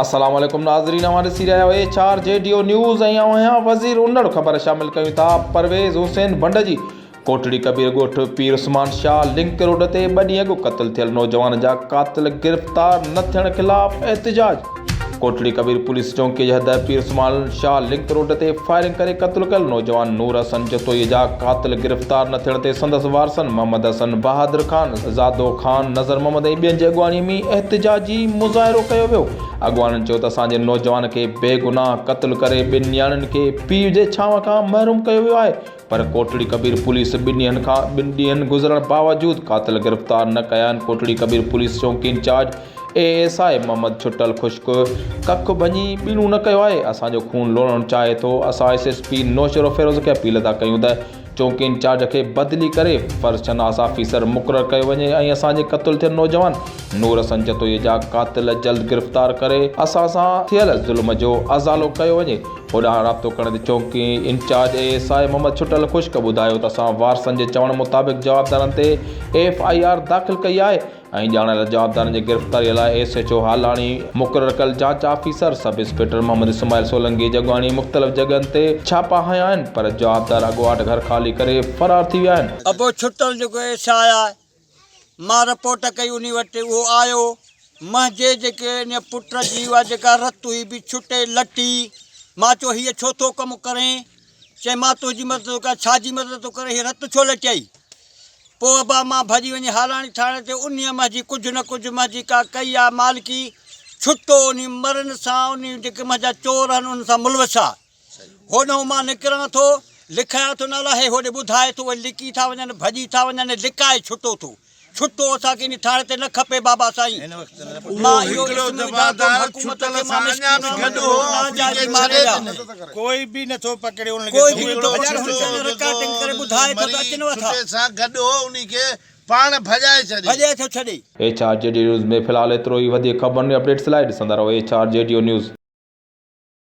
السلام عليڪم ناظرين اوهان ڏسي رهيا آهيو H R G D O news ۽ آئون آهيان وزير انڙ خبر شامل ڪيون ٿا پرويز حسين ڀنڊ جي ڪوٽڙي ڪبير ڳوٺ پير عثمان شاهه لنڪ روڊ تي ٻه ڏينهن اڳ قتل ٿيل نوجوان جا قاتل گرفتار نه ٿيڻ خلاف احتجاج ڪوٽڙي ڪبير پوليس چونڪي جي حد پير عثمان شاهه لنڪ روڊ تي فائرنگ ڪري قتل ڪيل نوجوان نور حسن جتوئي جا قاتل گرفتار نه ٿيڻ تي سندس وارثن محمد حسن، بهادر خان، زادو خان، نظر محمد ۽ ٻين جي اڳواڻي ۾ احتجاجي مظاهرو ڪيو ويو. اڳواڻن چيو ته اسان جي نوجوان کي بيگناهه قتل ڪري ٻن نياڻين کي پيء جي ڇانو کان محروم ڪيو ويو آهي پر ڪوٽڙي ڪبير پوليس ٻن ڏينهن کان ٻن ڏينهن گذرڻ باوجود قاتل گرفتار نه ڪيا آهن ڪوٽڙي ڪبير police چونڪي incharge A S I Muhammad Chhatal Khushk ڪک ڀڃي ٻيڻو نه ڪيو آهي اسان جو خون لوڙهڻ چاهي ٿو اسان ايس ايس پي نوشهروفيروز کي اپيل ٿا ڪيون ته چونڪي انچارج کي بدلي ڪري فرض شناس آفيسر مقرر ڪيو وڃي ۽ اسان جي قتل ٿيل نوجوان نور حسن جتوئي جا قاتل جلد گرفتار ڪري اسان سان ٿيل ظلم جو ازالو ڪيو وڃي. هوڏانهن رابطو ڪرڻ تي چونڪي incharge A S I Muhammad Chhatal Khushk ٻڌايو ته اسان وارثن جي چوڻ مطابق جوابدارن تي ايف I R داخل ڪئي آهي ۽ ڄاڻايل جوابدارن جي گرفتاري لاء ايس ايڇ او هالاڻي مقرر ڪيل جاچ officer sub inspector Muhammad Ismail Solangi جي اڳواڻي مختلف جڳهن تي ڇاپا هنيا آهن پر جوابدار اڳواٽ گهر خالي ڪري فرار ٿي ويا آهن. ابو ڇٽل جيڪو ايس I آهي مان رپورٽ ڪئي انهي وٽ اهو آيو منهنجي جيڪي انهي پٽ جي اها جيڪا رت هئي به ڇٽي لٽي مان چيو هيء ڇو ٿو ڪم ڪرين چئي مان تنهنجي مدد ٿو ڪريان ڇا جي مدد ٿو ڪرين هي رت ڇو لٽيائي پوء ابا مان ڀڄي وڃي هالاڻي ٿاڻي تي انهيء منهنجي ڪجهه نه ڪجهه منهنجي ڪا ڪئي آ مالڪي ڇٽو انهي مرن سان انهي جيڪي منهنجا چور آهن انهن سان ملوث آ. هوڏانهن مان نڪران ٿو، لکايان ٿو نالا، هي هوڏي ٻڌائي ٿو، اهي لڪي ٿا وڃن، ڀڄي ٿا وڃن، لڪائي ڇٽو ٿو، ڇٽو اسان کي انهي ٿاڻي تي نه کپي بابا سائين، مان اهو اسم وجهان ٿو حڪومت کي مان مسڪين آهيان، ناجائزي ماري ويا. ڪوئي به نٿو پڪڙي انهن کي ڪوئي به نٿو پڪڙي هن چيو رڪارڊنگ ڪري ٻڌائي ٿو ته اچنو ٿا. ڇٽي سان گڏ هو انهي کي پاڻ ڀڄائي ڇڏي. ڀڄائي ٿو ڇڏي. H R G D news ۾ في الحال ايترو ئي وڌيڪ خبرن ۽ اپڊيٽس لاء ڏسندا رهو H R G D news.